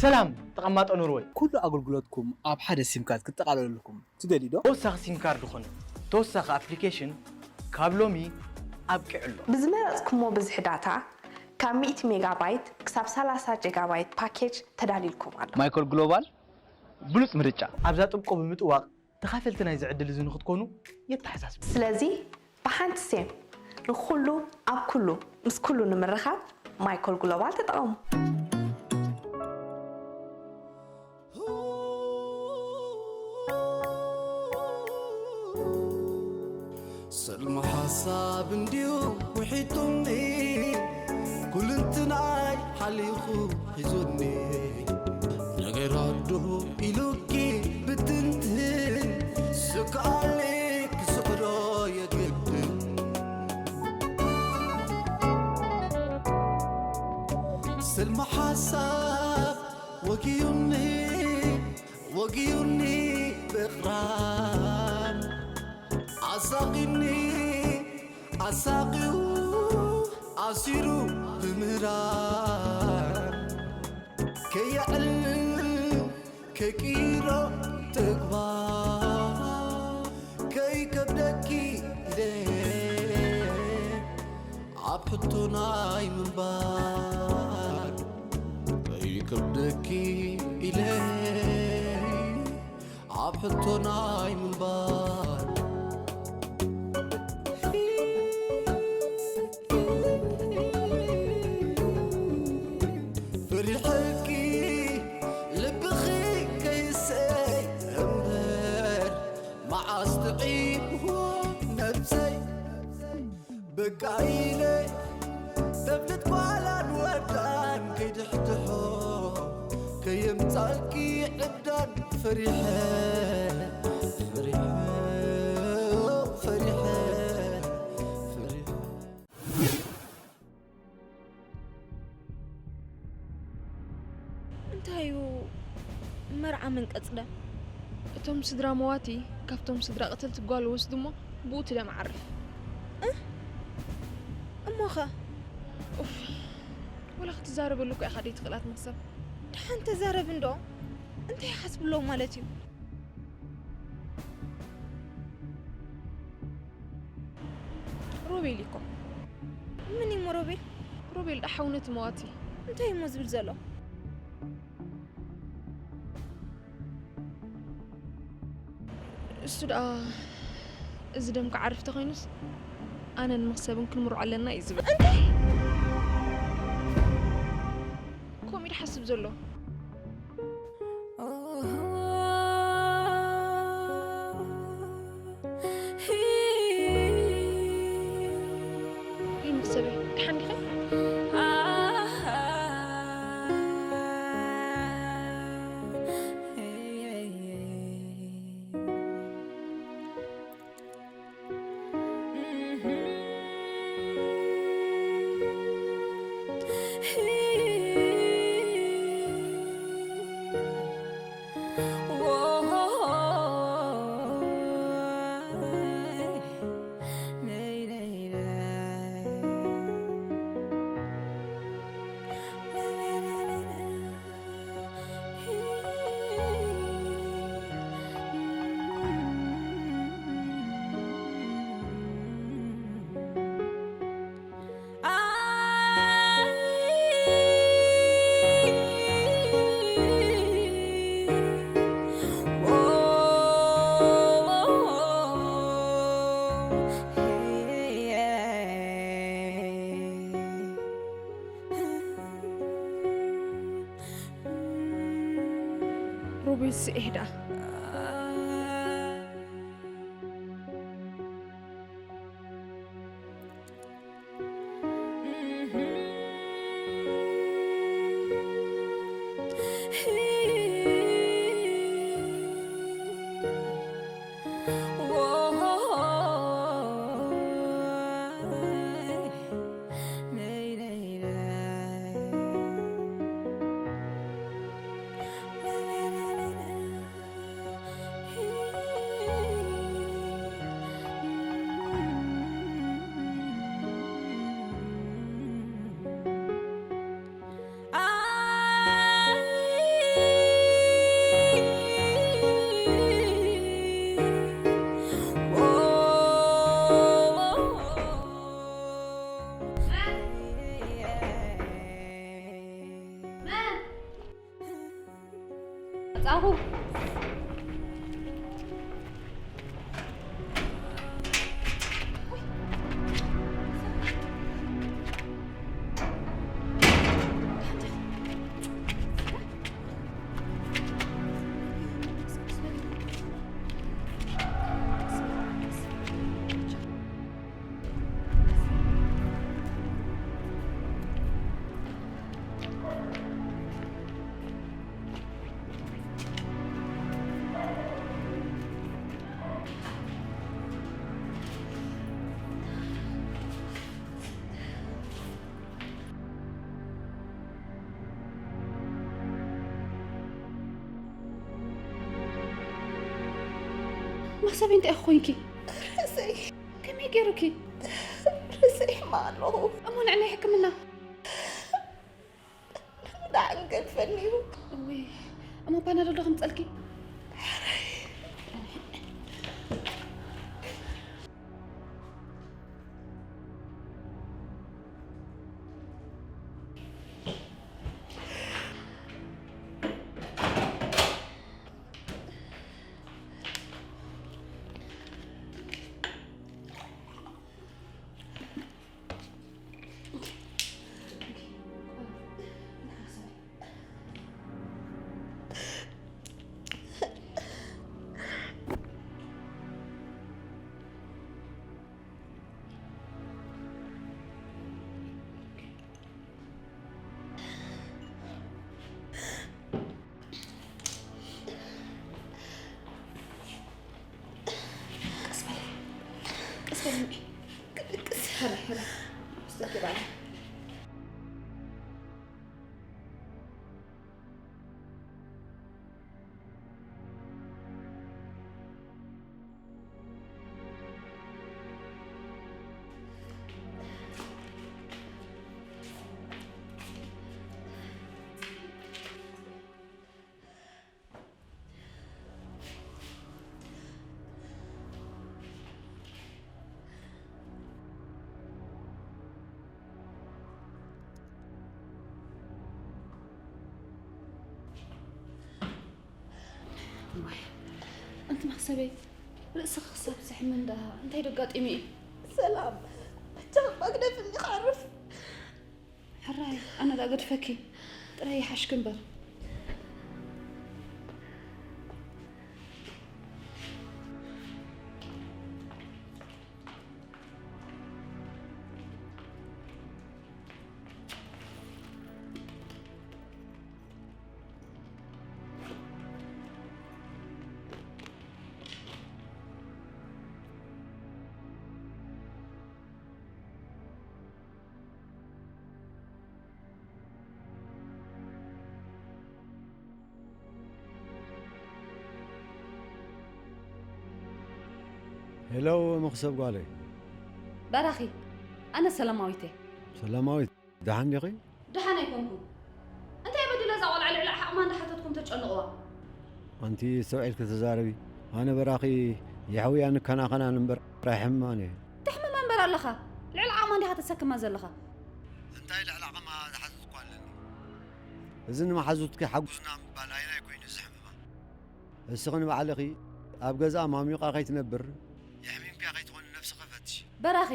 ሰላም ተቐማጦ ኖርወይ። ኩሉ ኣገልግሎትኩም ኣብ ሓደ ሲም ካርድ ክጠቓለለልኩም ትደልዩ ዶ? ተወሳኺ ሲም ካርድ ኾነ ተወሳኺ ኣፕሊኬሽን ካብ ሎሚ ኣብቂዑ ኣሎ። ብዝመረጽኩሞ ብዝሒ ዳታ፣ ካብ ሚእቲ ሜጋባይት ክሳብ ሰላሳ ጀጋባይት ፓኬጅ ተዳልዩልኩም ኣሎ። ማይኮል ግሎባል ብሉጽ ምርጫ። ኣብዛ ጥብቆ ብምጥዋቕ ተኻፈልቲ ናይዚ ዕድል እዚ ንኽትኮኑ የተሓሳስብ። ስለዚ ብሓንቲ ሴም ንኹሉ ኣብ ኩሉ ምስ ኩሉ ንምርኻብ ማይኮል ግሎባል ተጠቐሙ። ሰልሚ ሓሳብ እንድዩ ውሒጡኒ፣ ኩልንትናይ ሓሊኹ ሒዙኒ። ነገራት ዶ ኢሉኪ ብትንትን፣ ስክኣለይ ክስዕሮ የግድን። ሰልሚ ሓሳብ ወጊዩኒ፣ ወጊዩኒ ብቕራን ኣሳቒኒ ኣሳቒዩ ኣሲሩ ብምህራን ከየዕልል ከይቅይሮ ተግባር ከይከብደኪ ኢለ ኣብ ሕቶ ናይ ምንባር ከይከብደኪ ኢለ ኣብ ሕቶ ናይ ምንባር ፈሪሐኪ ልብኺ ከይሰይ እምበር መዓስ ጥዒምዎ ነብሰይ በቃ ኢለ ተብልት ጓላን ወዳን ከይድሕድሖ ከየምጻልኪ ዕብዳን ፈሪሐ ፈሪሐ ፈሪሐ ፈሪሐ እንታይ እዩ መርዓ መንቀጽ ደም? እቶም ስድራ መዋቲ ካብቶም ስድራ ቅትልቲ ጓል ወስዱ እሞ ብኡ እቲ ደም ዓርፍ። እሞኸ? ኡፍ፣ ወላ ክትዛረበሉ እኮ ኢኻ ደይትኽእላት መኽሰብ። ደሓን ተዛረብ እንዶ። እንታይ ይሓስቡ ኣለዉ ማለት እዩ? ሮቤል እኮ። መን እሞ ሮቤል? ሮቤል ደሓው ነቲ መዋቲ። እንታይ እሞ ዝብል ዘሎ? እሱ ደኣ እዚ ደም ክዓርፍ ተኾይኑስ ኣነን መኽሰብን ክንምርዖ ኣለና እዩ ዝብል። ከምኡ እዩ ዝሓስብ ዘሎ። ሮቤል ስኤ ደኣ መኽሰበይ እንታይ ኢኺ ኮይንኪ? ርእሰይ። ከመይ ገይሩኪ? ርእሰይ ሕማቕ ኣለኹ። እሞ ንዕናይ ሕክምና። ደሓን ገድፈኒ እዩ። እውይ፣ እሞ ፓናዶል ዶ ከምፀልኪ? ቀስ በሊ፣ ቀስ በሊ። ሕራይ፣ ሕራይ። ዋይ፣ ኣንቲ መኽሰበይ፣ ርእስኺ ክሳብ ዝሕመን ደኣ እንታይ ዶ ኣጋጢሙ እዩ? ሰላም፣ ብቻ መግደፍኒ ክዓርፍ። ሕራይ፣ ኣነ ደኣ ገድፈኪ፣ ጥራይ ይሓሽኪ እምበር። ሄሎ፣ መኽሰብ ጓለይ። በራኺ፣ ኣነ ሰላማዊት እየ። ሰላማዊት፣ ደሓን ዲኺ? ደሓን ኣይኮንኩን። እንታይ በዲለ እዛ ቆልዓ ልዕሊ ዓቕማ እንዳሓተትኩም ተጨንቕዋ? ኣንቲ፣ ኣስተውዒልኪ ተዛረቢ። ኣነ በራኺ የሕውያን እከናኸናን እምበር ኣይሕምማን እየ። ተሕምማ እምበር ኣለኻ። ልዕሊ ዓቕማ እንዲኻ ተሰክማ ዘለኻ። እንታይ ልዕሊ ዓቕማ ዝሓተትኩ ኣለኒ? እዚ ንመሓዙትኪ ሓጉዝና ምባል ኣይናይ ኮይኑ እዚ ሕምማ። እስኺ ንባዕልኺ ኣብ ገዛኣ ማሚቓ ከይትነብር፣ የሕሚምክያ ከይትኾኒ ነብስኺ ፈትሺ። በራኺ፣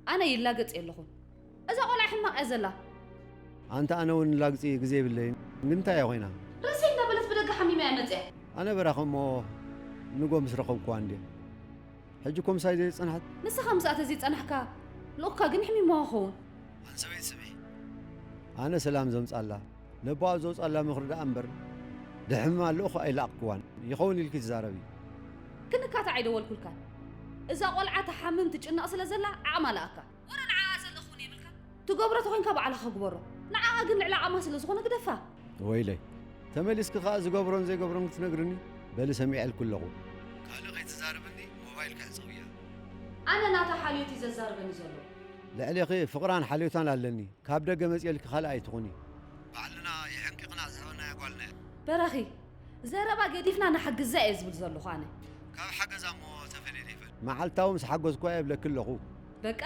ኣነ ይላገጽ የለኹን። እዛ ቆልዓ ሕማቕ እያ ዘላ። ኣንታ ኣነ እውን ላግጺ ግዜ የብለይን፣ ግን እንታይ እያ ኮይና? ርእሰይ እንዳበለት ብደገ ሓሚማ እያ መጽያ። ኣነ በራኺ እሞ ንጎ ምስ ረኸብኩዋ እንድየ። ሕጂ እኮ ምሳይ ዘይጸንሐት። ንስኻ ምስኣ ተዘይጸናሕካ፣ ልኡኽካ ግን ሕሚምዋ ክኸውን። ኣን ሰበይቲ ስምዒ፣ ኣነ ሰላም ዘምጻላ፣ ነቦኣ ዘውጻላ ምኽሪ ደኣ እምበር፣ ድሕምማ ልኡኽ ኣይለኣኽክዋን። ይኸውን ኢልኪ ትዛረቢ። ክንካታዕ ኣይደወልኩልካን። እዛ ቆልዓ ትሓምም ትጭነቕ ስለ ዘላ ዓቕማ ለኣካ። ወረ ንዓኣ ዘለኹን የብልካ። ትገብሮ ተኾይንካ ባዕልኻ ግበሮ። ንዓኣ ግን ልዕሊ ዓቕማ ስለ ዝኾነ ግደፋ። ወይለይ፣ ተመሊስኪ ከኣ ዝገብሮን ዘይገብሮን ክትነግርኒ? በሊ ሰሚዐልኪ ኣለኹ። ካልእ ከይትዛረብኒ ሞባይል ክዕጸው እያ። ኣነ ናታ ሓልዮት እዩ ዘዛርበኒ ዘሎ። ልዕሌኺ ፍቕራን ሓልዮታን ኣለኒ። ካብ ደገ መጺኤልኪ ካልእ ኣይትኹኒ። ባዕልና የሐንቂቕና ዝሕበናያ ጓልና እያ። በራኺ፣ ዘረባ ገዲፍና ንሓግዛ እየ ዝብል ዘለኹ ኣነ። ካብ ሓገዛ እሞ ተፈልየኒ ይፈልጥ። መዓልታዊ ምስ ሓገዝኩዋ እየ እብለኪ ኣለኹ። በቃ፣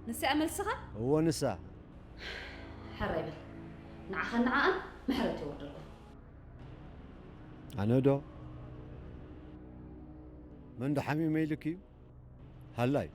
ንሳ እያ መልስኻ? እወ፣ ንሳ። ሕራይ በል። ንዓኻን ንዓኣን ምሕረት የወርደልኩም። ኣነ ዶ? መን ዶ ሓሚመ ኢልኪ እዩ? ሃላይ።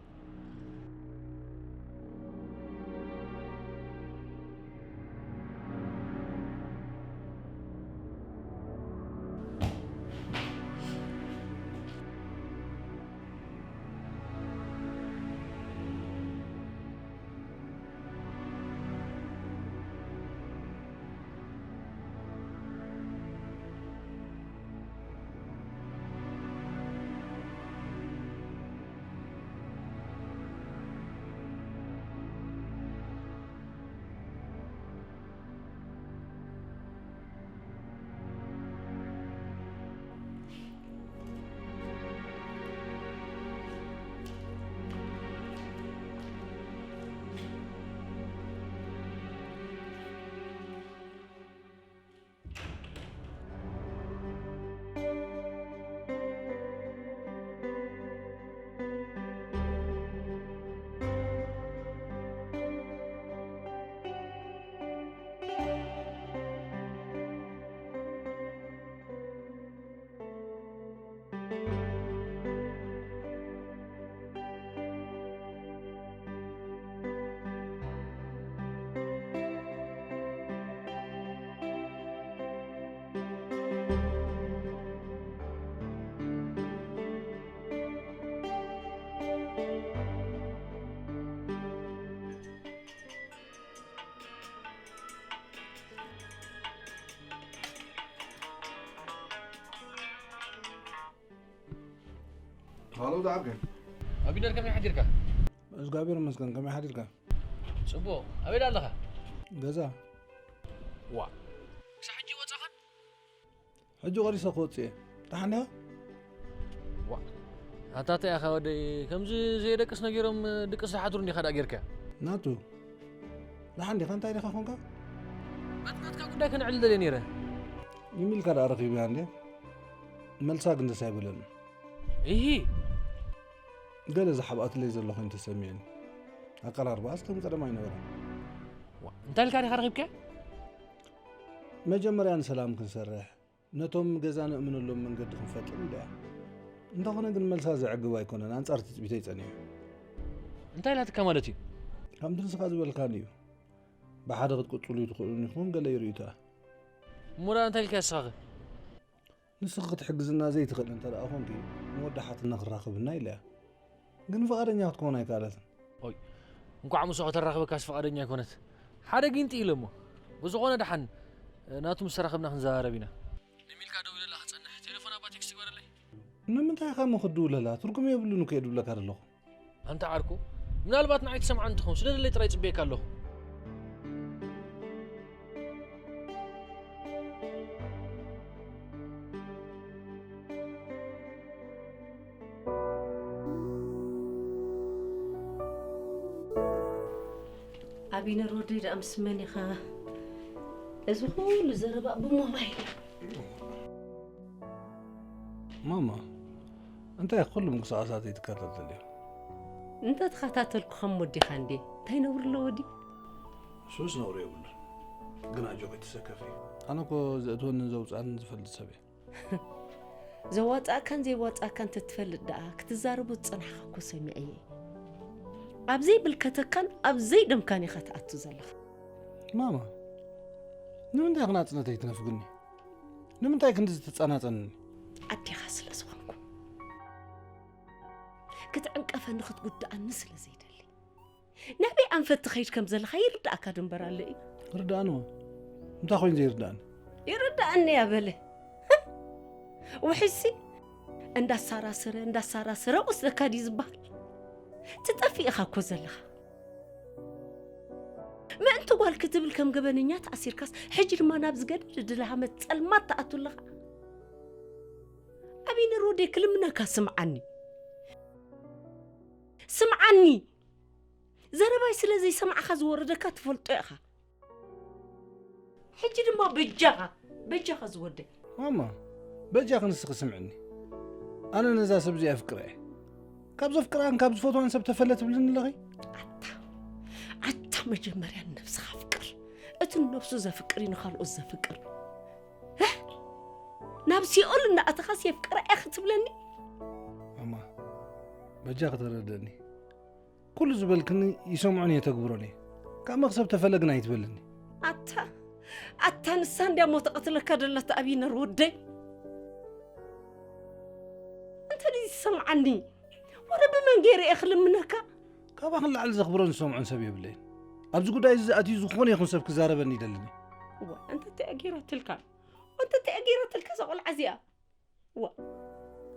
ሃሎ፣ ደሓን ከ? ኣቢነር፣ ከመይ ሓዲርካ? እግዚኣብሔር ይመስገን፣ ከመይ ሓዲርካ? ጽቡቕ። ኣበይ ደኣ ኣለኻ? ገዛ። ዋ። ክሳብ ሕጂ ወጻኻን? ሕጂ ቆሪሰ ክወጽእ እየ። ደሓን ዲኻ? ዋ። ኣታ እንታይ ኢኻ ወደይ፣ ከምዚ ዘየደቅስ ነጊሮም ድቅስ ዝሓድሩ እንዲኻ ደኣ ጌርካ? ናቱ። ደሓን ዲኻ? እንታይ ዲኻ ኾንካ? በቲ ናትካ ጉዳይ ከነዕልል ደልየ ነይረ። ንሚልካ ደኣ ረኺበያ እንድየ። መልሳ ግን ደስ ኣይበለንን። ኢሂ። ገለ ዝሓብኣትለይ ዘሎ ኮይኑ ተሰሚዕኒ። ኣቀራርባኣስ ከም ቀደም ኣይነበረን። ዋ፣ እንታይ ኢልካ ዲኻ ረኺብካያ? መጀመርያ ንሰላም ክንሰርሕ፣ ነቶም ገዛ ነእምነሎም መንገዲ ክንፈጥር ኢላያ። እንተኾነ ግን መልሳ ዘዕግብ ኣይኮነን፣ ኣንጻር ትጽቢተይ ጸኒሑ። እንታይ ኢላትካ ማለት እዩ? ከምቲ ንስኻ ዝበልካኒ እዩ። ብሓደ ክትቅጽሉ ትኽእሉን ኢኹም፣ ገለ እዩ ርእይቶኣ። እሞ ደኣ እንታይ ኢልካ ንስኻኸ? ንስኺ ክትሕግዝና ዘይትኽእሊ እንተ ደኣ ኾንኪ፣ ንወዳሓትና ክራኸብና ኢለያ። ግን ፍቓደኛ ክትከውን ኣይከኣለትን። ኦይ፣ እንኳዕ ምስኡ ከተራኽበካስ ፍቓደኛ ኣይኮነት። ሓደ ጊንጢ ኢለ እሞ። ብዝኾነ ደሓን፣ ናቱ ምስ ተራኸብና ክንዘራረብ ኢና። ንሚልካ ደዊለላ ክጸንሕ፣ ቴሌፎን ኣባ ቴክስት ይግበረለይ። ንምንታይ ኢኻ እሞ ክትድውለላ? ትርጉም የብሉን እኮ እየ ድብለካ ዘለኹ። ኣንታ ዓርኩ፣ ምናልባት ንዓይ ትሰምዓኒ ትኸውን፣ ስለ ዘለይ ጥራይ ጽበየካ ኣለኹ። ኣቢነር ወደይ ደኣ ምስ መን ኢኻ? እዚ ኩሉ ዘረባ ብሞባይል። ማማ፣ እንታይ ኩሉ ምንቅስቓሳተይ ትከታተል እያ? እንተተኸታተልኩ ከም ወዲኻ እንዴ? እንታይ ነውሪ ኣለዎ ድዩ? እሱስ ነውሪ የብሉን። ግን ኣጆኺ ትሰከፊ። ኣነ እኮ ዘእትወንን ዘውፅኣንን ዝፈልጥ ሰብ እየ። ዘዋፅኣካን ዘይዋፅኣካን እንተትፈልጥ ደኣ ክትዛረቦ ዝፀናሕካ እኮ ሰሚዐ እየ። ኣብ ዘይምልከተካን ኣብ ዘይደምካን ኢኻ ትኣቱ ዘለኻ። ማማ፣ ንምንታይ ኢኺ ናፅነተይ ትነፍግኒ? ንምንታይ ክንድዚ ትጸናጸንኒ? ኣዴኻ ስለ ዝኾንኩ። ክትዕንቀፈኒ ክትጉድኣኒ ስለ ዘይደሊ። ናበይ ኣንፈት ትኸይድ ከም ዘለኻ ይርድኣካ ዶ እምበር ኣሎ እዩ? ርድኣኒ እሞ። እንታይ ኮይኑ ዘይርድኣኒ? ይርድኣኒ እያ በለ። ውሕሲ እንዳሳራሰረ፣ እንዳሳራሰረ ወስደካ ድዩ ዝበሃል? ትጠፍእ ኢኻ እኮ ዘለኻ። ምእንቲ ጓል ክትብል ከም ገበነኛ ተኣሲርካስ፣ ሕጂ ድማ ናብ ዝገደደ ድልሃመት ጸልማት ትኣቱ ኣለኻ። ኣቢነር ወደይ ክልምነካ ስምዓኒ። ስምዓኒ። ዘረባይ ስለ ዘይሰማዕኻ ዝወረደካ ትፈልጦ ኢኻ። ሕጂ ድማ በጃኻ፣ በጃኻ ዝወደይ። ማማ፣ በጃኺ ንስኺ ስምዕኒ። ኣነ ነዛ ሰብ እዚኣ ኣፍቅረ እየ። ካብ ዘፍቅራን ካብ ዝፈትዋን ሰብ ተፈለ ትብልኒ ኣለኺ? ኣታ፣ ኣታ መጀመርያ ንነብስኻ ኣፍቅር። እቲ ንነብሱ ዘፍቅር እዩ ንኻልኦት ዘፍቅር። ህህ! ናብ ሲኦል እናኣተኻስ የፍቅራ እየ ክትብለኒ? ማማ፣ በጃኺ ተረደእኒ። ኩሉ ዝበልክኒ ይሰምዖን የተግብሮን እየ። ካብ መኽሰብ ተፈለ ግን ኣይትበልኒ። ኣታ፣ ኣታ ንሳ እንድያ እሞ ተቐትለካ ደላ ኣቢነር ወደይ። እንተ ድዩ ዝሰምዓኒ፣ ወረ ብመን ገይረ እየ ክልምነካ? ካባኺ ንላዕሊ ዘኽብሮን ዝሰምዖን ሰብ የብለይን። ኣብዚ ጉዳይ እዚ ኣትዩ ዝኾነ ይኹን ሰብ ክዛረበኒ ይደልን እየ። እዋ፣ እንተ እንታይ እያ ገይራትልካ? እንተ እንታይ እያ ገይራትልካ እዛ ቆልዓ እዚኣ? ዋ፣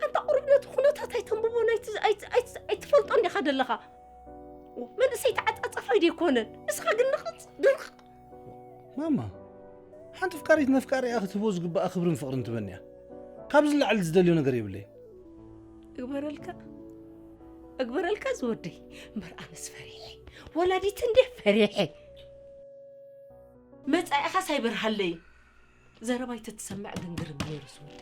ኣንታ ቁሩብ ነቲ ኩነታት ኣይተንብቦን ኣይት-፣ ኣይት-፣ ኣይት-፣ ኣይትፈልጦን ዲኻ ደለኻ? ዋ፣ መንእሰይ ተዓጻጻፋይ ደይኮነን። ንስኻ ግን ንቕጽ፣ ድርቕ። ማማ፣ ሓንቲ ፍቃሪት ነፍቃሪኣ ክትህቦ ዝግባኣ ክብርን ፍቕርን ትበኒ እያ። ካብዚ ንላዕሊ ዝደልዮ ነገር የብለይን። እግበረልካ፣ እግበረልካ ዝወደይ። እምበር ኣነስ ፈሪሐ። ወላዲት እንዴ ፈሪሐ። መጻኢኻስ ኣይበርሃለይን። ዘረባይ ተትሰምዕ ግን ግርም ነይሩ ዝብል።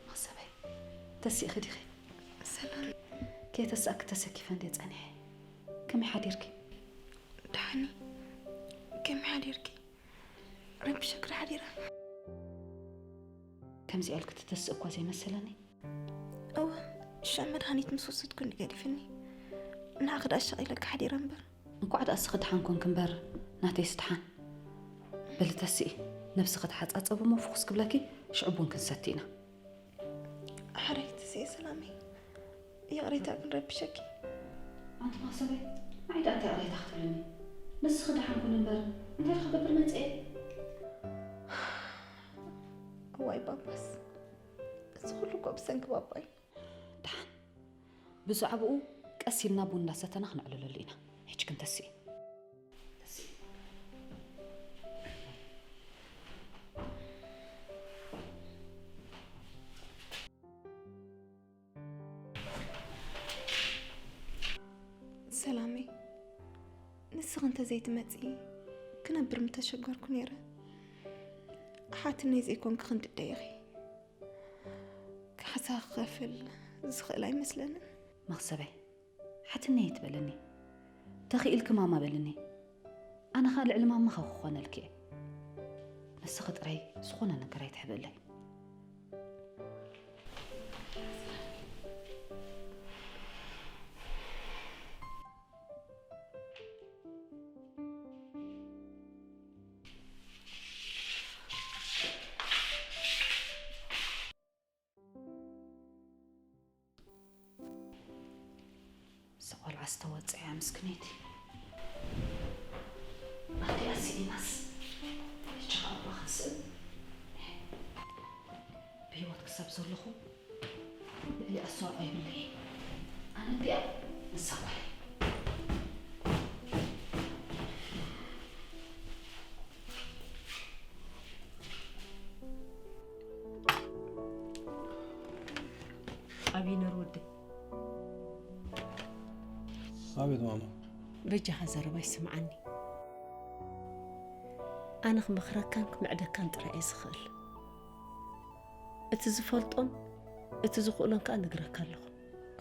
መኽሰበይ፣ ተሲእኺ ዲኺ? ሰላም። ከየተሳእኪ ተሰኪፈ እንድየ ጸኒሐ። ከመይ ሓዲርኪ? ደሓን እየ። ከመይ ሓዲርኪ? ረቢሸኪ ዶ ሓዲረ? ከምዚኣ ኢልኪ ትተስእ እኳ ዘይመሰለኒ። እወ፣ ሽዑ መድሃኒት ምስ ወሰድኩ እንዲ ገዲፍኒ። ንዓኺ ደኣ ኣሻቒለኪ ሓዲረ እምበር። እንኳዕ ደኣ እስኺ ደሓን ኮንኪ እምበር፣ ናተይስ ደሓን። በሊ ተስኢ፣ ነብስኺ ተሓጻጸቢ እሞ ፍኹስ ክብለኪ፣ ሽዑ ቡን ክንሰቲ ኢና። ሕራይት፣ እየ ሰላመይ፣ ይቕሬታ ክንረብሸኪ። ኣንቲ ማሰበይ፣ ንዓይ ደኣ እንታይ ይቕሬታ ክትብልኒ? ንስኺ ደሓን ኩኒ እምበር፣ እንታይ ደኣ ክገብር መጸ እየ? እዋይ ባባስ፣ እዚ ኩሉ እኮ ብሰንኪ ባባ እዩ። ደሓን፣ ብዛዕባኡ ቀስ ኢልና ቡን እንዳሰተና ክነዕልለሉ ኢና። ሕጂ ክንተስእ። ሰላመይ፣ ንስኺ እንተዘይትመጺ ክነብር ምተሸገርኩ ነይረ። ሓትነይ ዘይኮንኪ ክንድደይ ኢኺ። ካሕሳ ክኸፍል ዝኽእል ኣይመስለንን። መኽሰበይ፣ ሓትነይ ኣይትበለኒ። ተኽኢልኪ ማማ በልኒ። ኣነ ኸኣ ልዕሊ ማማኺ ክኾነልኪ እየ። ንስኺ ጥራይ ዝኾነ ነገር ኣይትሕብእለይ። እዛ ቆልዓ ዝተወፅያ ምስክነይቲ። ኣዲኣ ስኢናስ ሕጂ ከዓ ኣባ ክንስእን። ብህይወት ክሳብ ዘለኹ ልዕሊኣ ዝሰርዖ የብለይ። ኣነ ኣዲኣ ንሳ ጓለይ። ኣቢነር ወደይ። ኣቤት ማማ። በጃኻ ዘረባይ ስምዓኒ። ኣነ ክመኽረካን ክምዕደካን ጥራይ እየ ዝኽእል። እቲ ዝፈልጦን እቲ ዝኽእሎን ከኣ ነግረካ ኣለኹ።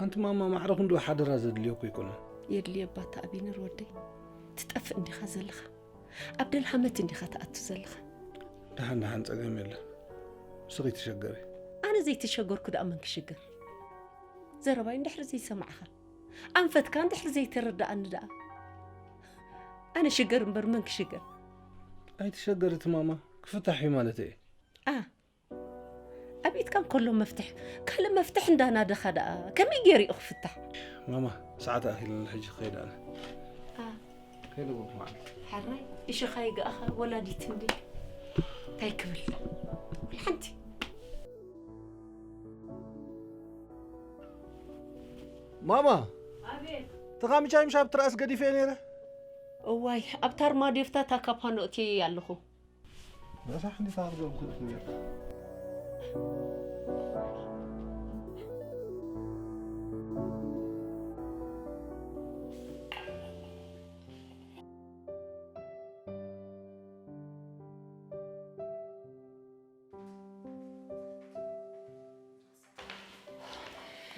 ኣንቲ ማማ፣ ማዕረ ክንድኡ ሓደራ ዘድልዮ እኮ ኣይኮነን። የድልየባ ኣታ ኣቢነር ወደይ። ትጠፍእ እንዲኻ ዘለኻ። ኣብ ደልሃመት እንዲኻ ትኣቱ ዘለኻ። ደሓን ደሓን፣ ጸገም የለን። ንስኺ ኣይትሸገሪ። ኣነ ዘይተሸገርኩ ደኣ መን ክሽገር? ዘረባይ እንድሕሪ ዘይሰማዕኻ፣ ኣንፈትካ እንድሕሪ ዘይተረድኣኒ ደኣ ኣነ ሽገር እምበር መን ክሽገር? ኣይትሸገሪ እቲ ማማ፣ ክፍታሕ እዩ ማለት እየ። ኣ ኣብ ኢድካ እንከሎ መፍትሕ፣ ካልእ መፍትሕ እንዳናደኻ ደኣ ከመይ ገይሩ እዩ ክፍታሕ? ማማ፣ ሰዓት ኣኺሉኒ፣ ሕጂ ክኸይድ ኣነ። ኣ ከይደ ጎፍ መዓል። ሓራይ እሽኻ ይግኣኻ፣ ወላዲት እንዲ እንታይ ክብል? ወላ ሓንቲ። ማማ፣ ኣቤት። ተኻሚቻ ምሽ ኣብ ትራእስ ገዲፈ ነይረ። እዋይ፣ ኣብ ታርማ ዴፍታ ታካፓኖ እትየ ኣለኹ። በሳሕ እንዲ ታርገ ብትእት ነይረ።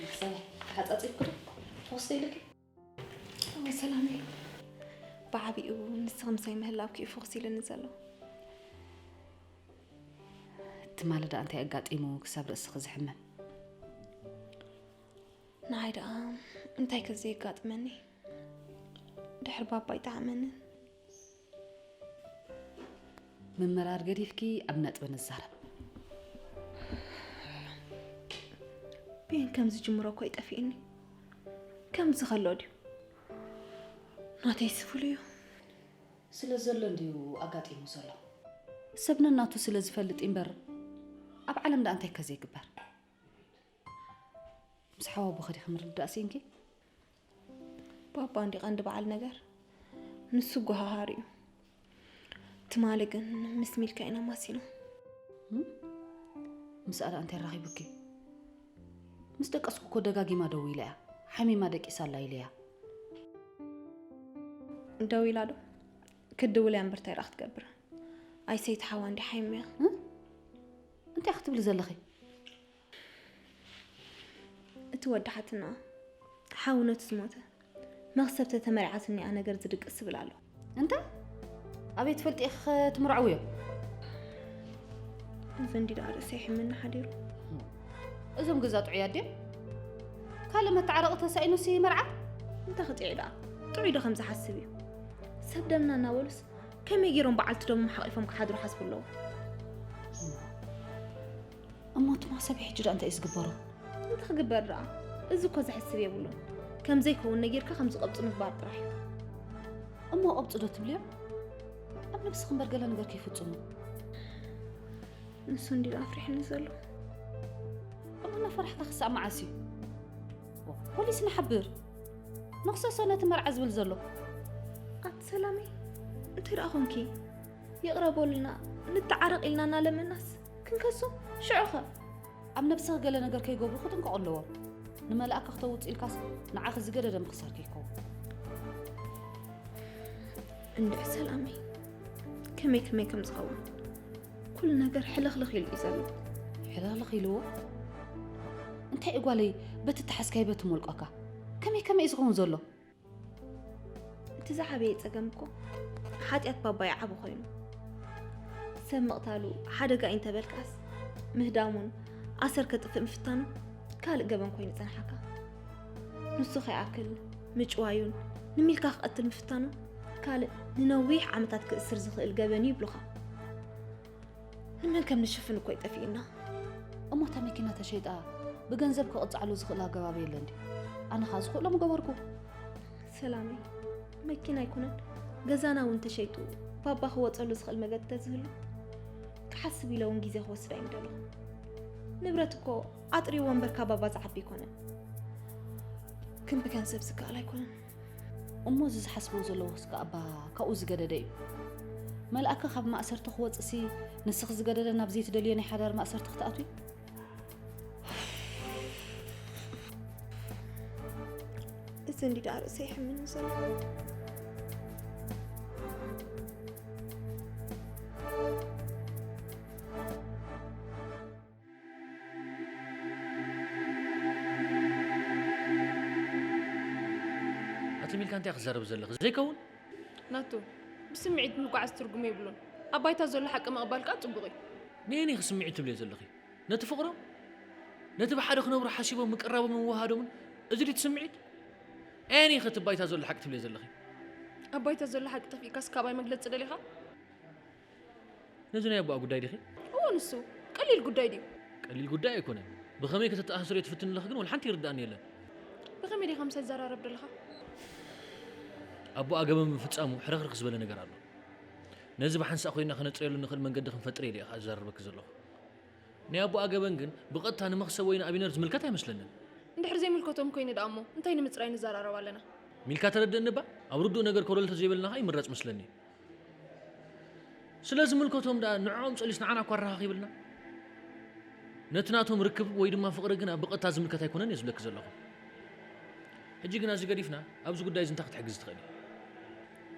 መኽሰበይ፣ ተሓጻጺብኩ ዶ? ፈኹስ ኢልኪ? እወ ሰላመይ፣ ብዓቢኡ ንስኺ ምሳይ ምህላውኪ እዩ ፈኹስ ኢሉኒ ዘሎ። ትማሊ ደኣ እንታይ ኣጋጢሙ ክሳብ ርእስኺ ዝሕመም? ንዓይ ደኣ እንታይ ከ ዘየጋጥመኒ? ድሕሪ ባባ ኣይጠዓመንን። ምምራር ገዲፍኪ ኣብ ነጥቢ ንዛረብ። ብየን ከም ዝጅምሮ እኮ ይጠፊእኒ። ከምዚ ከሎ ድዩ? ናተይ ስፍሉ እዩ። ስለ ዘሎ እንድዩ ኣጋጢሙ ዘሎ። ሰብ ነናቱ ስለ ዝፈልጥ እምበር ኣብ ዓለም ደኣ እንታይ ከ ዘይግበር? ምስ ሓዋቦኺ ዲኺ ምርድዳእ ስኢንኪ? ባባ እንዲ ቀንዲ በዓል ነገር። ንሱ ጓሃሃር እዩ። ትማሊ ግን ምስ ሚልካ ኢና ማሲና። እም? ምስኣ ደኣ እንታይ ኣራኺቡኪ? ምስ ደቀስኩ እኮ ደጋጊማ ደዊላ እያ። ሓሚማ ደቂሳ ኣላ ኢለያ። ደዊላ ዶ? ክትድውል እያ እምበር እንታይ ደኣ ክትገብር? ኣይ ሰይቲ ሓዋ እንዲ ሓሚማ። እም? እንታይ ክትብሊ ዘለኺ? እቲ ወዲ ሓትንኣ፣ ሓው ነቲ ዝሞተ፣ መኽሰብ ተተመርዓትኒ እያ ነገር ዝድቅስ ዝብል ኣሎ። እንተ ኣበይ ትፈልጢ ኢኺ ትምርዐውዮ? እዚ እንዲ ደኣ ርእሰይ ይሕመኒ ሓዲሩ። እዞም ገዛ ጥዑያት ድዮም? ካልእ መተዓረቒ ተሳኢኑሲ መርዓ? እንታይ ክጥዑይ ደኣ? ጥዑይ ዶ ከም ዝሓስብ እዩ? ሰብ ደምና እናበሉስ ከመይ ገይሮም በዓልቲ ደሞም ሓቒፎም ክሓድሩ ሓስቡ ኣለዉ? እሞ እቲ ማሰብ ሕጂ ደኣ እንታይ እዩ ዝግበሮ? እንታይ ክግበር ደኣ? እዚ እኮ ዘሕስብ የብሉን። ከም ዘይከውን ነጊርካ ከም ዝቐብጹ ምግባር ጥራሕ እዩ። እሞ ቀብጹ ዶ ትብልዮ? ኣብ ነብስኺ እምበር ገለ ነገር ከይፍጽሙ። ንሱ እንዲ ኣፍሪሕኒ ዘሎ። እሞ እናፈራሕካ ክሳብ መዓስ እዩ? ፖሊስ ንሓብር። ንኽሰሶ ነቲ መርዓ ዝብል ዘሎ። ኣቲ ሰላመይ፣ እንታይ ደኣ ኾንኪ? ይቕረ በሉልና፣ ንተዓረቕ ኢልና እናለመናስ ክንከሶም? ሽዑኸ? ኣብ ነብስኺ ገለ ነገር ከይገብሩ ክጥንቀቑ ኣለዎም። ንመልኣከ ክተውጽ ኢልካስ ንዓኺ ዝገደደ ምኽሳር ከይከውን። እንድዒ ሰላመይ፣ ከመይ ከመይ ከም ዝኸውን ኩሉ ነገር ሕልኽልኽ ኢሉ እዩ ዘሎ። ሕልኽልኽ ኢልዎ? እንታይ እዩ ጓለይ፣ በቲ ተሓዝካዮ በቲ ሞልቋካ? ከመይ ከመይ እዩ ዝኸውን ዘሎ? እቲ ዝዓበየ ጸገም እኮ ሓጢኣት ባባይ ዓቢ ኮይኑ፣ ሰብ ምቕታሉ ሓደጋ እዩ እንተበልካስ፣ ምህዳሙን ኣሰር ከጥፍእ ምፍታኑ ካልእ ገበን ኮይኑ ይጸንሓካ። ንሱ ከይኣክል ምጭዋዩን ንሚልካ ክቐትል ምፍታኑ ካልእ ንነዊሕ ዓመታት ክእስር ዝኽእል ገበን እዩ ይብሉኻ። ንመን ከም ንሽፍን እኮ ይጠፊእና። እሞ እታ መኪና ተሸይጣ ብገንዘብ ክቕጻዕሉ ዝኽእል ኣገባብ የለን ድዩ? ኣነ ኸኣ ዝኽእሎ ምገበርኩ። ሰላመይ፣ መኪና ኣይኮነን ገዛና እውን ተሸይጡ ባባ ክወጸሉ ዝኽእል መገዲ ተዝህሉ ክሓስብ ኢለ እውን ግዜ ክወስድ ኣይምደለኹ። ንብረት እኮ ኣጥሪዎ እምበር ካብ ባባ ዝዓቢ ኣይኮነን። ግን ብገንዘብ ዝከኣል ኣይኮነን። እሞ እዚ ዝሓስብዎ ዘለዎስ ከኣ እባ ካብኡ ዝገደደ እዩ። መልኣከ ካብ ማእሰርቲ ክወጽእሲ ንስኺ ዝገደደ ናብ ዘይትደልዮ ናይ ሓዳር ማእሰርቲ ክትኣትዊ? እዚ እንዲ ደኣ ርእሰይ ይሕምኒ ዘሎ። ኣቲ ሚልካ እንታይ ክትዛረብ ዘለኺ? ዘይከውን። ናቱ፣ ብስምዒት ምጉዓዝ ትርጉም የብሉን። ኣብ ባይታ ዘሎ ሓቂ ምቕባል ከኣ ጽቡቕ እዩ። ንየኒ ኢኺ ስምዒት ትብልዮ ዘለኺ? ነቲ ፍቕሮም? ነቲ ብሓደ ክነብሩ ሓሲቦም ምቅራቦምን ምውሃዶምን? እዚ ድዩ እቲ ስምዒት? ኣየኒ ኢኺ እቲ ባይታ ዘሎ ሓቂ ትብልዮ ዘለኺ? ኣብ ባይታ ዘሎ ሓቂ ጠፊእካስ ካባይ መግለጺ ደሊኻ? ነዚ ናይ ኣቦኣ ጉዳይ ዲኺ? እወ ንሱ። ቀሊል ጉዳይ ድዩ? ቀሊል ጉዳይ ኣይኮነን። ብኸመይ ከተተኣሳስርዮ ትፍትኒ ኣለኺ ግን ወላ ሓንቲ ይርድኣኒ የለን። ብኸመይ ዲኻ ምሳይ ትዘራረብ ደለኻ? ኣቦኣ ገበን ምፍጻሙ ሕርኽርኽ ዝበለ ነገር ኣሎ። ነዚ ብሓንሳእ ኮይንና ከነጽርየሉ ንኽእል መንገዲ ክንፈጥር እየ ኢለ እየ ከኣ ዝዛረበኪ ዘለኹ። ናይ ኣቦኣ ገበን ግን ብቐጥታ ንመኽሰብ ወይ ንኣቢነር ዝምልከት ኣይመስለንን። እንድሕር ዘይምልከቶም ኮይኑ ደኣ እሞ እንታይ ንምጽራይ ንዘራረብ ኣለና? ሚልካ ተረድእኒ እባ፣ ኣብ ርዱእ ነገር ኮለል ተዘይበልና ከኣ ይምረጽ መስለኒ። ስለ ዝምልከቶም ደኣ ንዕኦም ጸሊስ ንዓና እኳ ኣረኻኺብልና። ነቲ ናቶም ርክብ ወይ ድማ ፍቕሪ ግና ብቐጥታ ዝምልከት ኣይኮነን እየ ዝብለኪ ዘለኹ። ሕጂ ግና እዚ ገዲፍና ኣብዚ ጉዳይ እዚ እንታይ ክትሕግዚ ትኽእሊ?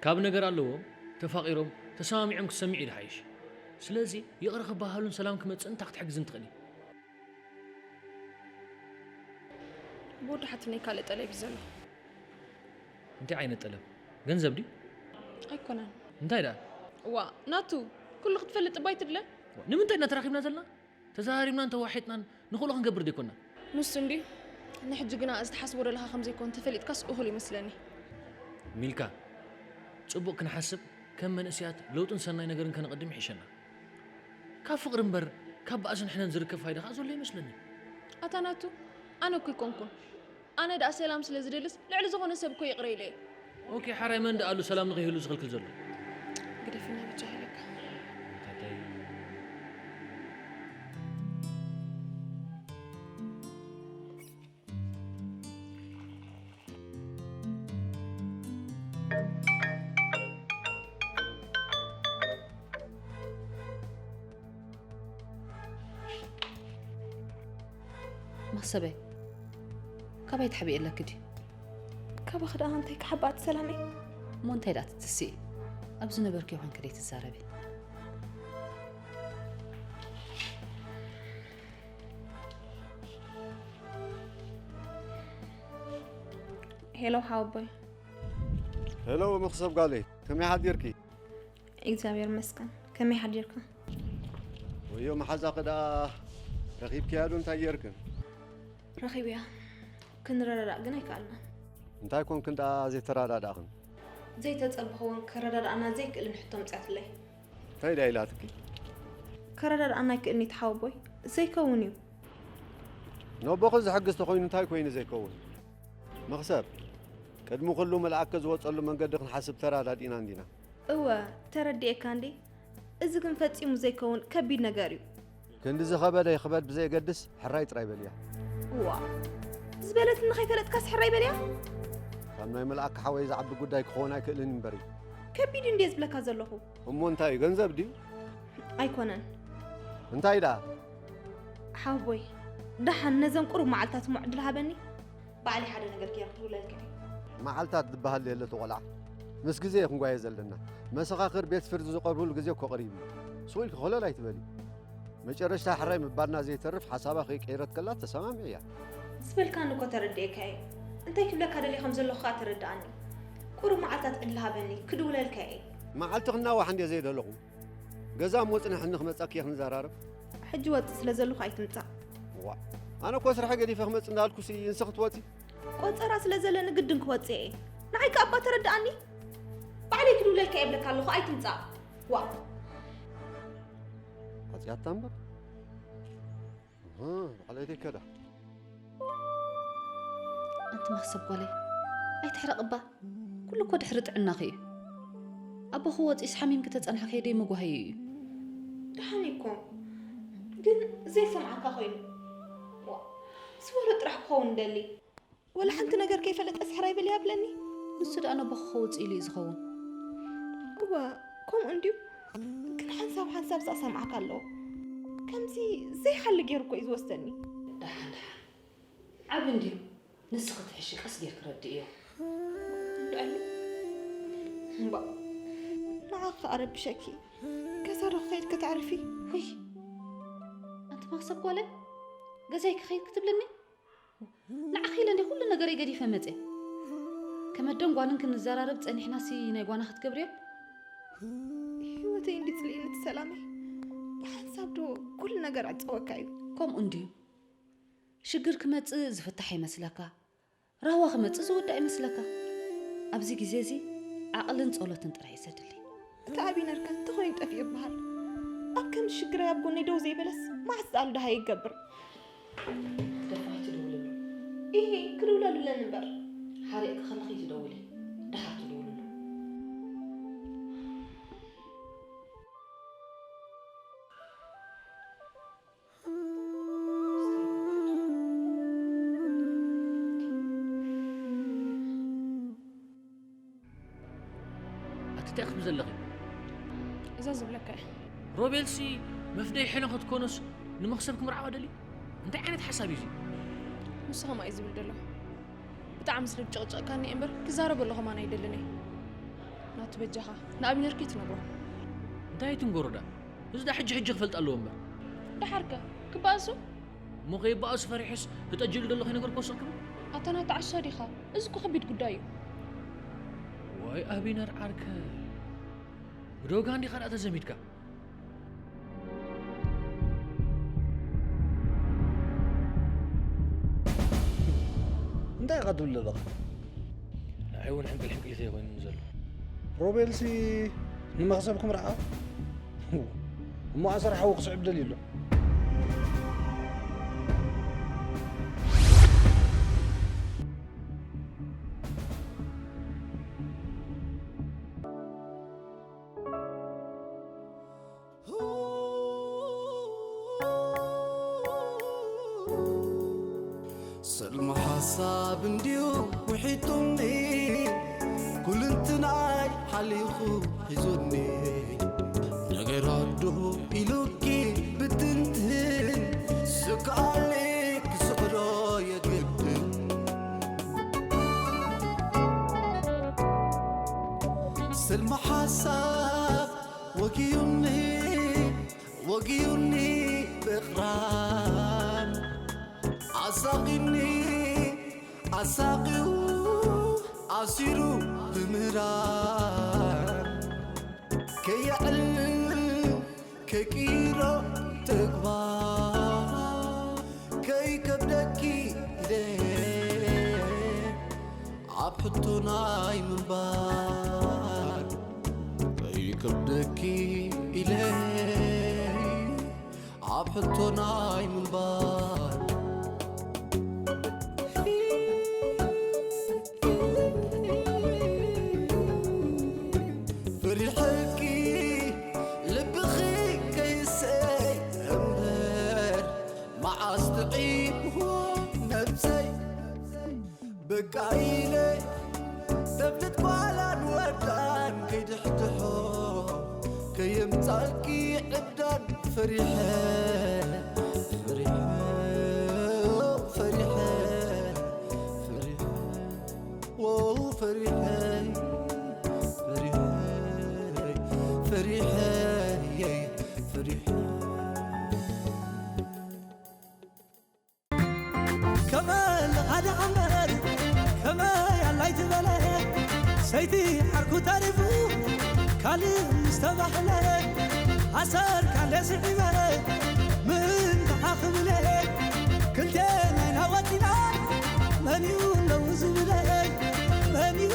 ካብ ነገር ኣለዎም፣ ተፋቒሮም፣ ተሰማሚዖም ክትሰምዒ እዩ ዝሓይሽ። ስለዚ ይቕረ ክበሃሃሉን ሰላም ክመጽእን እንታይ ክትሕግዝኒ ትኽእሊ? ብወዲ ሓትነይ ካልእ ጠለብ እዩ ዘሎ። እንታይ ዓይነት ጠለብ? ገንዘብ ድዩ? ኣይኮነን። እንታይ ደኣ? ዋ ናቱ፣ ኩሉ ክትፈልጥ እባ ኣይትድለ። ንምንታይ ኢና ተራኺብና ዘለና? ተዘራሪብናን ተዋሒጥናን ንኽእሎ ክንገብር ደይኮና? ንሱ እንድዩ። ንሕጂ ግና እዚ ትሓስቦ ዘለኻ ከም ዘይኮን ተፈሊጥካስ እኹል ይመስለኒ። ሚልካ፣ ጽቡቕ ክንሓስብ ከም መንእሰያት ለውጥን ሰናይ ነገርን ከነቐድም ይሕሸና። ካብ ፍቕሪ እምበር ካብ ባእስን ሕነን ዝርከብ ፋይዳ ከኣ ዘሎ ይመስለኒ። ኣታ ናቱ፣ ኣነ እኮ ኣይኮንኩን። ኣነ ደኣ ሰላም ስለ ዝደልስ ልዕሊ ዝኾነ ሰብ እኮ ይቕረ ኢለ እየ። ኦኬ፣ ሓራይ መን ደኣ ኣሉ ሰላም ንኸይህሉ ዝኽልክል ዘሎ? ግደፍና ብቻ ኢለካ። መኽሰበይ፣ ካባይ ትሓብኢ ኣለኪ ድዩ? ካባኺ ደኣ እንታይ ክሓብእ ኣቲ ሰላመይ? እሞ እንታይ ደኣ ትትስኢ? ኣብ ዝነበርክዮ ኮንኪ ደይ ትዛረቢ? ሄሎ ሓወቦይ። ሄሎ መኽሰብ ጓለይ፣ ከመይ ሓዲርኪ? እግዚኣብሔር ይመስገን። ከመይ ሓዲርካ? ወዮ መሓዛኺ ደኣ ረኺብክያ ዶ እንታይ ጌርክን? ረኺበያ። ክንረዳዳእ ግን ኣይከኣልናን። እንታይ ኮንክን ደኣ ዘይተረዳዳእኽን? ዘይተጸበኽዎን ከረዳድኣና ዘይክእልን ሕቶ ኣምጺኣትለይ። እንታይ ድያ ኢላትኪ? ከረዳድኣና ኣይክእልን እዩ ተሓወቦይ። ዘይከውን እዩ። ነቦኺ ዝሕግዝ ተኾይኑ እንታይ ኮይኑ ዘይከውን? መኽሰብ፣ ቅድሚ ኩሉ መልኣከ ዝወጸሉ መንገዲ ክንሓስብ ተራዳዲእና እንዲና። እወ፣ ተረዲኤካ እንዴ? እዚ ግን ፈጺሙ ዘይከውን ከቢድ ነገር እዩ። ክንዲ ዝኸበደ ይኽበድ ብዘየገድስ ሕራይ ጥራይ በልያ። ዋ፣ ዝበለትኒ ከይፈለጥካስ ሕራይ በልያ? ካብ ናይ መልኣከ ሓወይ ዝዓቢ ጉዳይ ክኸውን ኣይክእልን እምበር እዩ። ከቢድ እንዴ ዝብለካ ዘለኹ? እሞ እንታይ እዩ፣ ገንዘብ ድዩ? ኣይኮነን። እንታይ ደኣ? ሓወቦይ፣ ደሓን ነዘን ቁሩብ መዓልታት እሞ ዕድል ሃበኒ። ባዕለይ ሓደ ነገር ገይረ ክድውለልካ እየ። መዓልታት ዝበሃል የለ እቲ ቆልዓ። ምስ ግዜ ክንጓየ ዘለና። መሰኻኽር ቤት ፍርዲ ዝቐርብሉ ግዜ እኮ ቀሪቡ እዩ። ስቕ ኢልኪ ኮለል ኣይትበሊ። መጨረሽታ ሕራይ ምባልና ዘይተርፍ ሓሳባ ከይቀይረት ከላ ተሰማሚዐያ። ዝበልካኒ እኮ ተረዲኤካ እየ። እንታይ ክብለካ ደልየ ከም ዘለኹ ከኣ ተረድኣኒ። ቁሩብ መዓልታት ዕድል ሃበኒ፣ ክድውለልካ እየ። መዓልቲ ክናዋሕ እንድየ ዘይደለኹ። ገዛ እሞ ጽንሕኒ ክመጸኪ እየ ክንዘራረብ። ሕጂ ወጽእ ስለ ዘለኹ ኣይትምጻእ። ዋ፣ ኣነ እኮ ስራሕ ገዲፈ ክመጽእ እንዳልኩሲ ንስኺ ትወጺ። ቆጸራ ስለ ዘለኒ ግድን ክወጽእ እየ። ንዓይ ከኣ እባ ተረድኣኒ። ባዕለይ ክድውለልካ እየ እብለካ ኣለኹ ኣይትምጻእ። ዋ። ኣጽያታ እምበር። እህ፣ ባዕለይ ደይከዳ። ኣንቲ መኽሰብ ጓለይ፣ ኣይትሕረቕ እባ። ኩሉ እኮ ድሕሪ ጥዕናኺ እዩ። ኣቦኺ ወጺኡስ ሓሚምኪ ተጸንሕኪ ደይ ምጉሃዩ እዩ። ደሓን እኮ፣ ግን ዘይሰምዓካ ኮይኑ። ዋ፣ ዝበሎ ጥራሕ ክኸውን ደሊ። ወላ ሓንቲ ነገር ከይፈለጠስ ሕራይ በል ይብለኒ። ንሱ ደኣ ነቦኺ ከውጽእ ኢሉ እዩ ዝኸውን። እወ፣ ከምኡ እንድዩ። ግን ሓንሳብ ሓንሳብ ዝሰምዓካ ኣለዎ። ከምዚ ዘይሓሊ ገይሩ እኮ እዩ ዝወስደኒ። ደሓን፣ ደሓን። ዓቢ እንድዩ። ንስኺ ትሕሺ፣ ቀስ ጌርኪ ረድእዮ። እንድዕሉ። እምባ፣ ንዓኺ ከኣ ረቢሸኪ። ገዛ ዶ ክኸይድ ከተዕርፊ? ውይ፣ ኣንቲ መኽሰብ ጓለይ፣ ገዛይ ክኸይድ ክትብልኒ? ንዓኺ ኢለ እንደ ኩሉ ነገረይ ገዲፈ መጽየ። ከም ኣደን ጓልን ክንዘራረብ ጸኒሕናሲ ናይ ጓና ክትገብርዮ? ህይወተይ እንዲ ጽልኢኒ እቲ ሰላመይ። ብሓንሳብ ዶ ኩሉ ነገር ዕጸወካ እዩ? ከምኡ እንድዩ። ሽግር ክመጽእ ዝፍታሕ ይመስለካ። ራህዋ ክመጽእ ዝውዳእ ይመስለካ። ኣብዚ ግዜ እዚ ዓቕልን ጸሎትን ጥራይ እዩ ዘድሊ። እቲ ኣቢነር ከ እንተኾይኑ ጠፊኡ ይበሃል። ኣብ ከምዚ ሽግረይ ኣብ ጎነይ ደው ዘይበለስ መዓስ ዝኣሉ ደሃይ ይገብር? ደፋይ ትደውልሉ። ኢሂ፣ ክድውለሉ ኣለኒ እምበር። ሓሪቕኪ ከለኺ ትደውሊ፣ ደሓር ትድውልሉ። ኣቲ እንታይ ክትብሊ ዘለኺ? እዛ ዝብለካ እየ። ሮቤልሲ መፍደይ ሄለን ክትኮኖስ ንመኽሰብ ክምርዓዋ ደልዩ? እንታይ ዓይነት ሓሳብ እዩ እዚ? ንሱ ከምኣ እዩ ዝብል ዘሎ። ብጣዕሚ ስለ ዝጭቕጨቕካኒ እየ እምበር ክዛረበሉ ከማን ኣይደልን እየ። ናቱ በጃኻ ንኣቢነር ከይትነግሮ። እንታይ ኣይትንገሮ ደኣ? እዚ ደኣ ሕጂ ሕጂ ክፈልጥ ኣለዎ እምበር። ደሓርከ ክበኣሱ? እሞ ከይበኣሱ ፈሪሑስ ተጠጅሉ ዘሎ ከይነገርክዎ ስቕ ክብል? ኣታ ናቱ ዓሻ ዲኻ? እዚ እኮ ከቢድ ጉዳይ እዩ። ዋይ ኣቢነር ዓርከ፣ ብዶጋ እንዲኻ ደኣ ተዘሚድካ። እንታይ ኢኻ ትብል ዘለኻ? ንዓይ እውን ሕንቅል ሕንቅሊተይ ኮይኑ ዘሎ። ሮቤልሲ ንመኽሰብ ክምርዓ? እሞ ኣሰር ሓዉ ክስዕብ ደልዩ ኣሎ። ሰልሚ ሓሳብ እንድዩ ውሒጡኒ፣ ኩልንትናይ ሓሊኹ ሒዙኒ። ነገራት ዶ ኢሉኪ ብትንትን፣ ስቃሊ ክስዕሮ የግድን። ሰልሚ ሓሳብ ወጊዩኒ፣ ወጊዩኒ ብቕራን ኣሳቒኒ ኣሳቒዩ ኣሲሩ ብምህራን ከየዕልል ከይቅይሮ ተግባር ከይከብደኪ ኢለ ኣብ ሕቶ ናይ ምንባር ከይከብደኪ ኢለ ኣብ ሕቶ ናይ ምንባር ኢለ ተብልት ጓላን ወዳን ከይድሕድሖ ከየምጻልኪ ዕብዳን ፈሪሐ ፈሪሐ ፈሪሐ ፈሪሐ ዎ ፈሪሐ ፈሪሐ ፈሪሐ ፈሪሐ ከመ ለኻድዓ እምበር ከመይ ኣላይት በለ ሰይቲ ዓርኩ ተሪፉ ካልእ ምስ ተባህለ ኣሰር ካለ ስዒበ ምእንትኻ ክብለ ክልቴና ኢና ወጺና መን እዩ ለዉ ዝብለ መን እዩ